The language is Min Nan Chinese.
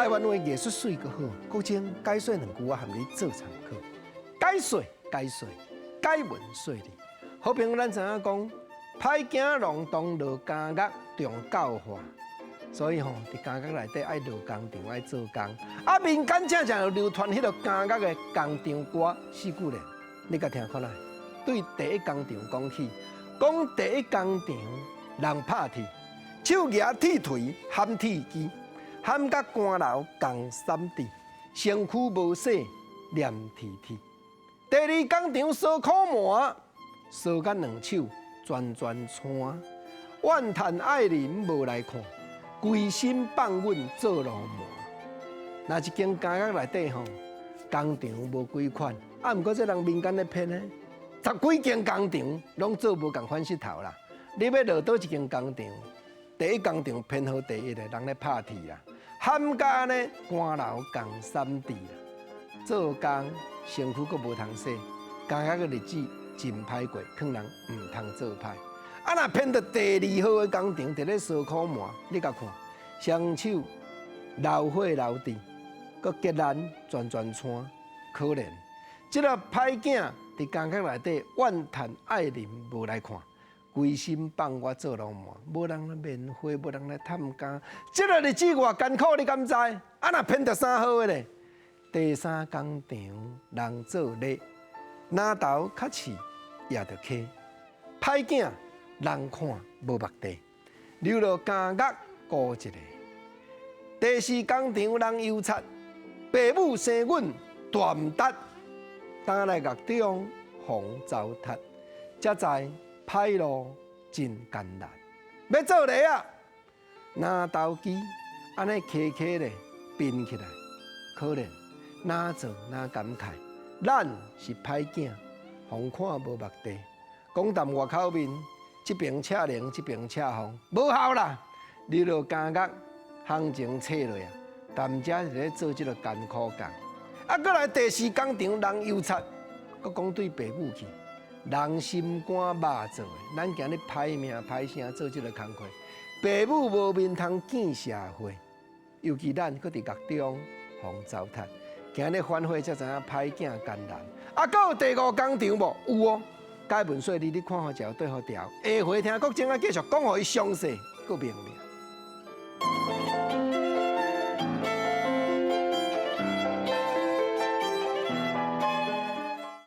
台灣話藝術媠閣好，國政解說兩句，我含你做參考。解說解說，解文說理。好朋友，咱知影講，歹囝閬當落監獄重教化，所以吼，佇監獄內底愛落工場，愛做工。啊，民間正正流傳彼个監獄的工場歌四句咧，你共聽看來。對第一工場講起，講第一工場人拍鐵，手舉鐵錘含鐵機，含甲汗流共三滴，身軀無洗黏鐵鐵。第二工場燒苦糜，燒甲兩手全全青，怨嘆愛人無來看，規心放阮做鱸鰻。若一間監獄內底吼，工場無幾款，啊，毋過這人民間咧編呢，十幾間工場攏做無仝款式頭啦。你欲落佗一間工場，第一工場編號第一的人咧拍鐵啦，含甲按呢汗流共三滴啦，做工身軀閣無通洗，監獄的日子真歹過，勸人毋通做歹。啊，若編著第二號的工場，佇咧燒苦糜，你共看，雙手流血流滴，閣結難全全青，可憐。這个歹囝佇監獄內底怨嘆愛人無來看，規心放我做鱸鰻，無人來面會，無人來探監。這个日子偌艱苦，你敢知？啊，若編著三號的咧，第三工場人做犁，籃頭較刺也著溪，歹囝人看無目地，留落監獄孤一个。第四工場人油漆，爸母生阮大毋值，擔來獄中予糟蹋，才知歹路真艱難。欲做犁啊，籃頭機按呢溪溪咧變起來，可憐，哪做哪感慨，咱是歹囝，予看無目地，講踮外口面，這爿赤龍，這爿赤鳳，無效啦！入落監獄，行情冊落啊，踮遮是咧做這个艱苦工。啊，閣來第四工場人油漆，閣講對爸母去，人心肝肉做的，咱今日歹命歹聲做這个工課，爸母無面通見社會，尤其咱閣佇獄中予糟蹋，今日反悔才知影歹囝艱難。啊，閣有第五工場無？有哦。解文說理，你看予一對予條，下回聽國政啊繼續講予伊詳細閣明了。